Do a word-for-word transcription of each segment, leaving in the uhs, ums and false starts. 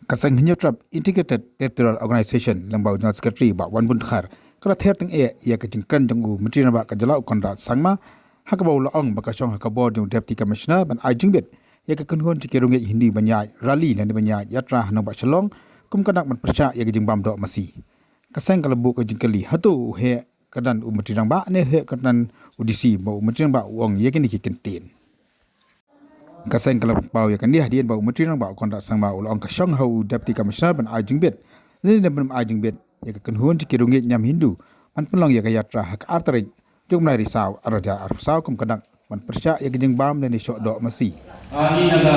Ka seng Hynñiewtrep Integrated Territorial Organization lyngba u General Secretary Bah Wanbun Dkhar ka la ther tyngeh ïa ka jingkren jong u Myntri Rangbah ka jylla u Conrad Sangma, ha kaba u la ong ba ka shong ha ka bor jong u Deputy Commissioner ban ai jingbit ïa ka kynhun jong ki riewngeit Hindu ban ïaid rally lane ban ïaid yatra ha nongbah Shillong, kum ka dak ban pyrshah ïa ka jingbam doh masi. Ka seng ka la buh ka jingkylli hato u heh kyrdan u Myntri Rangbah ne heh kyrdan u D C, ba u Myntri Rangbah u ong ïa kine ki kyntien. Ka seng ka la pynpaw ïa kane hadien ba u Myntri Rangbah u Conrad Sangma u la ong ka shong ha u Deputy Commissioner ban ai jingbit lane ban ai jingbit ïa ka kynhun jong ki riewngeit niam Hindu ban pynlong ïa ka yatra ha ka ar tarik jong u bnai Risaw arhajar arphew saw, kum ka dak ban pyrshah ïa ka jingbam lane shoh doh masi. Ah, ngi na ka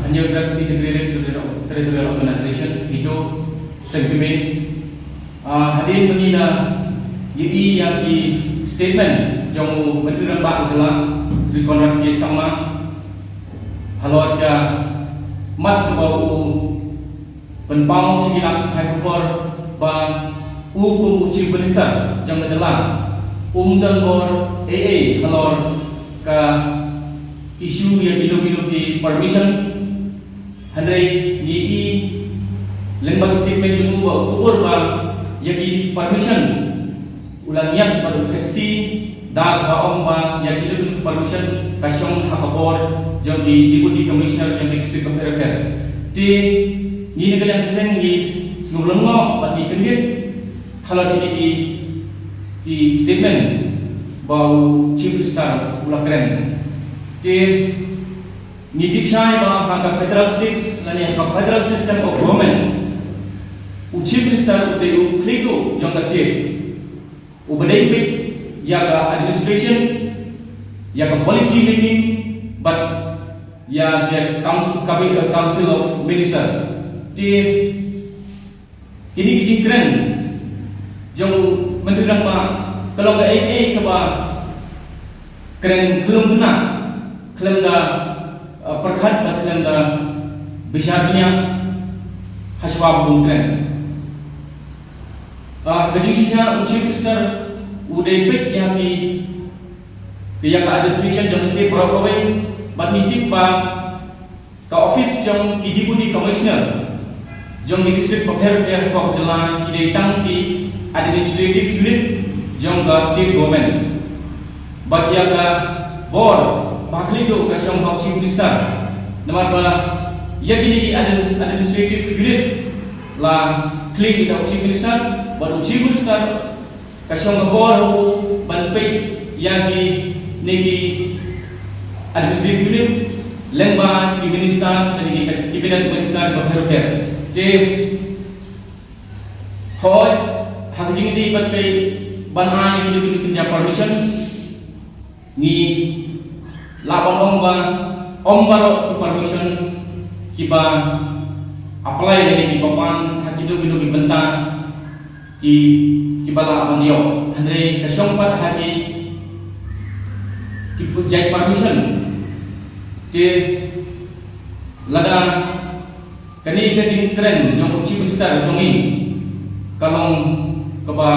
Hynñiewtrep Integrated Territorial Organization, HITO, seng kmie, ah, hadien ba ngi la ïohi ïa ki statement jong u Myntri Rangbah ka jylla, Shri Conrad K Sangma, halor ka mat kaba u pynpaw sha ki lad pathai khubor ba u kum u Chief Minister jong ka jylla um don bor ei ei halor ka issue ïa kino kino ki permission. Hynrei ngi i lyngba ki statement jong u ba u kubur ba ïa ki permission u la ngiat bad u theh kti da kaba ong ba ïa kino kino ki permission ka shong ha ka bor jong ki Deputy Commissioner jong ki district bapher bapher. Te ngi na ka liang ka seng ngi sngewlyngngoh bad ngi kyndit halor kine ki, ki statement ba u Chief Minister u la kren. Te ngi tip shai ba ha ka federal states lane ha ka federal system of government, u Chief Minister u dei u khlieh duh jong ka state, uba dei peit ïa ka administration, ïa ka policy making, bad ïa ka council, kabi-, uh, Council of Minister. Te kine ki jingkren jong u Myntri Rangbah ka long kaei kaei kaba kren khlem khynnah, khlem da, uh, pyrkhat bad khlem da bishar bniah hashwa ba un kren. Ah, ka jingshisha u Chief Minister u dei peit ïa ki, ïa ka administration jong state baroh kawei, bad ngi tip ba ka office jong ki Deputy Commissioner jong ki district bapher bapher ha ka jylla ki dei tang ki administrative unit jong ka state government. Bad ïa ka bor ba khlieh duh ka shong ha u Chief Minister. Namar ba ïa kine ki admin-, administrative unit la khlieh da u Chief Minister, bad u Chief Minister ka shong ka bor ha u ban peit ïa kine ki administrative unit lyngba ki minister, kine ki cabinet minister bapher bapher. Te hooid, ha ka jingïadei bad kaei ban ai kine ki, kine ki permission, ngi lah ban ong ba ym baroh ki permission kiba apply lane kiba pan ha kino kino ki bynta ki, kiba lah ban ïoh. Hynrei ka shong pat ha ki, ki jait permission. Te lada kane ka jingkren jong u Chief Minister jong ngi ka long kaba